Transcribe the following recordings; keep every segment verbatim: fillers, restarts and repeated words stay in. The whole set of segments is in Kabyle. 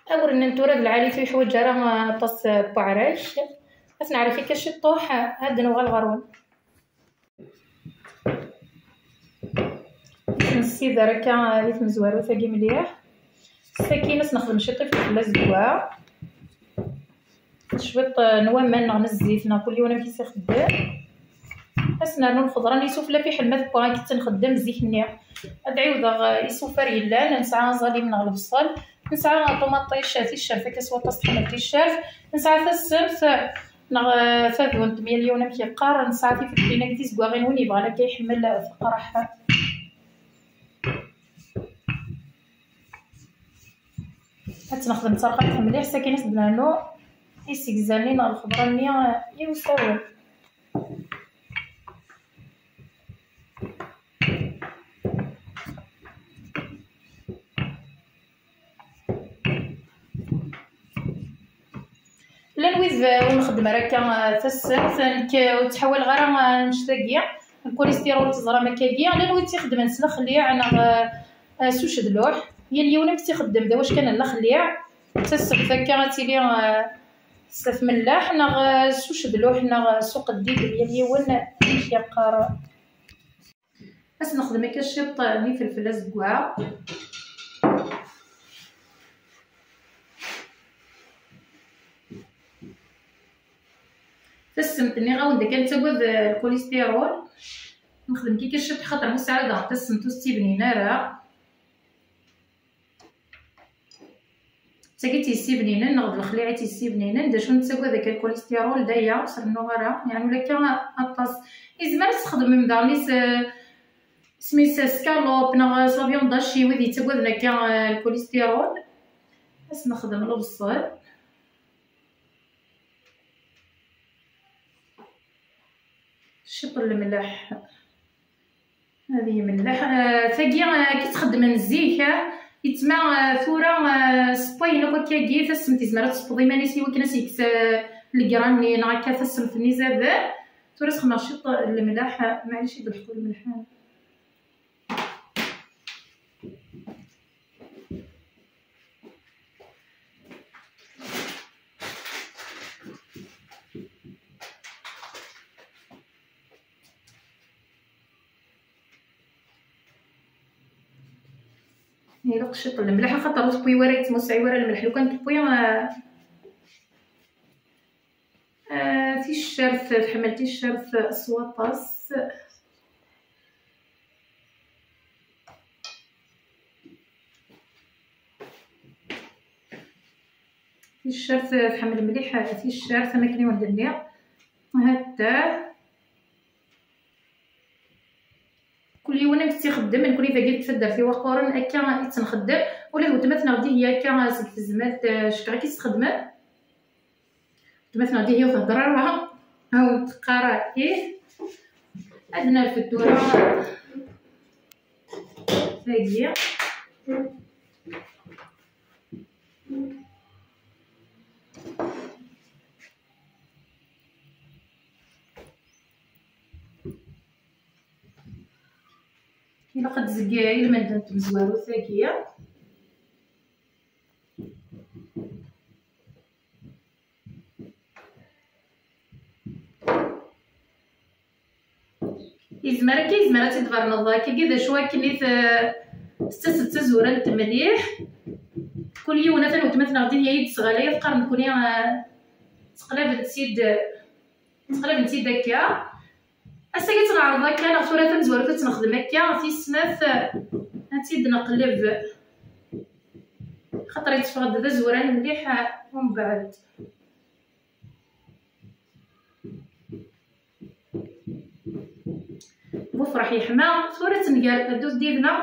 Awer n tura d lɛali, ur yeḥwaǧ ara aṭas n uɛrac. Ad t-nɛerk akka ciṭuḥ, ad d-nuɣal ɣer-wen. Nessider akka di tmezwarut-agi mliḥ. Sakin ad s-nexdem ciṭ ifelfel azeggaɣ, cwiṭ n waman neɣ n zzit neɣ kul yiwen amek i s-ixeddem. Ad s-nernu lxeḍra-nni sufella fiḥel ma tewwa akken tt-nxeddem zik-nni. Ad ɛiwdeɣ isufar yellan, nesɛa aẓalim neɣ lebṣel, nesɛa ṭumaṭic, ticcert akka s waṭas tḥemmel ticcert, nesɛa tasemt neɣ tadunt, m yal yiwen amek yeqqar, nesɛa tifelflin akked tizeggaɣin, win yebɣan akka iḥemmel taqraḥ. Ad tt-nexdem d tarqaqt mliḥ, sakin ad s-d-nernu isegza-nni neɣ lxeḍra-nni i usawen. Llan wid, eh, ur nxeddem ara akka, eh, tasemt, nekk, eh, ur ttḥawaleɣ ara, eh, annect-agi, lkulistirul teẓram akkagi. Llan wid tt-ixeddmen s lexliɛ neɣ, eh, eh, s ucedluḥ. Yal yiwen amek tt-ixeddem, d awac kan n lexliɛ. Tasemt akka ad tili, eh, s tmelleḥ neɣ, eh, s ucedluḥ neɣ s uqeddid, yal yiwen amek yeqqar. Ad s-nexdem akka ciṭ n ifelfel azeggaɣ. Tasemt, nniɣ-awen-d kan nettagad, eh, lkulistirul. Nexdem kika ciṭ xaṭer ur sɛiɣ daɣen tasemt ur s-ttibnin ara. D tagi i tt-yessibninen neɣ d lexliɛ i tt-yessibninen? D acu nettagad akka, lkulistirul d aya, ur s-rennuɣ ara, yeɛni ula akka aṭas. Yezmer ad txedmem daɣen is-, isem-is skalup neɣ s la viande hachée, wid yettagaden akka, eh, lkulistirul. Ad s-nexdem lebṣel. Ciṭ n lemleḥ. Ad yemleḥ. Eh, tagi, eh, akka i tt-xeddmen zik, eh, yettma, eh, tura, eh, sewwayen akk akkagi, tasemt yezmer ad tesfeḍ iman-is i wakken ad s-yekkes, eh, legra-nni neɣ akka tasemt-nni zaden. Tura sxedmeɣ ciṭ n lemleḥ, eh, maɛlic i d-leḥqu lemleḥ. Ilaq ciṭ n lemleḥ, axaṭer ur tewwi wara, yettmusɛi wara lemleḥ. Lukan tewwi, ah, ah, ticcert, tḥemmel ticcert s waṭas. Ticcert tḥemmel mliḥ ticcert, am akken i wen-d-nniɣ. Hatta kul yiwen amek tt-ixeddem, nekkni dagi deg taddart Iwaqquren akka i tt-nxeddem. Ula d weltma-tneɣ Dihya akka seg tezmalt, eh, cekkeɣ akka i tt-txeddmem. Weltma-tneɣ Dihya ur thedder ara, awen teqqar ih. Ad nerfed tura tagi. Ilaq ad tzeggir i lmend n tmezwarut-agi. Yezmer akka, yezmer ad tt-id-tberneḍ akkagi, d acu akken i t-, tettas d tazurant mliḥ. Kul yiwen, atan weltma-tneɣ Dihya i d-tesɣalay, teqqar nekkni, eh, ttqelliben-tt-id, ttqelliben-tt-id akka. Ass-agi ad tt-neɛreḍ akka, neɣ tura tamezwarut ad tt-nexdem akka, tis snat ad tt-id-neqleb. Xaṭer yetteffeɣ-d d azuran mliḥ, umbeɛd. Bu ufreḥ yeḥma, tura ad tt-nger, ddut-d yid-neɣ.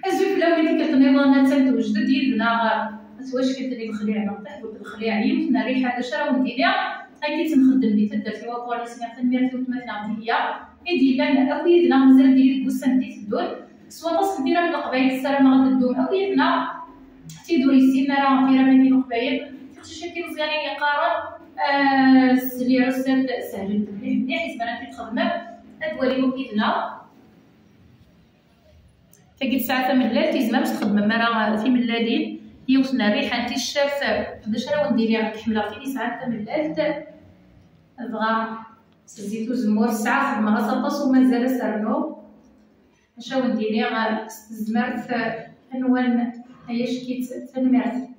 Azul fell-awen, tikkelt nniḍen attan tewjed-d yid-neɣ twackilt n lexliɛ neɣ taḥbult n lexliɛ, yiwet n rriḥa. D acu ara wen-d-iniɣ? Akka i tt-nxeddem di taddart Iwaqquren, i s-nniɣ tanemmirt i weltma-tneɣ Dihya i d-yellan akk yid-neɣ, mazal ad d-yili deg wussan d-iteddun. S waṭas n tira n Leqbayel ssarameɣ ad teddum akk yid-neɣ. Tid ur yessinen ara tira-agi n Leqbayel, tiqcicin timeẓyanin yeqqaren, ah, les recettes sehlent mliḥ mliḥ, yezmer ad t-id-txedmem. Walim akk yid-neɣ. Tagi tesɛa tamellalt, yezmer ad txedmem ara timellalin, yiwet n rriḥa n ticcert. D acu ara wen-d-iniɣ, nekk ḥemmleɣ tin yesɛan tamellalt. Dɣa s zzit uzemmur, ssɛa xedmeɣ-as aṭas, u mazal ad s-rnuɣ. Acu ara wen-d-iniɣ s tezmert n wanwa n, ay acki-tt, tanemmirt.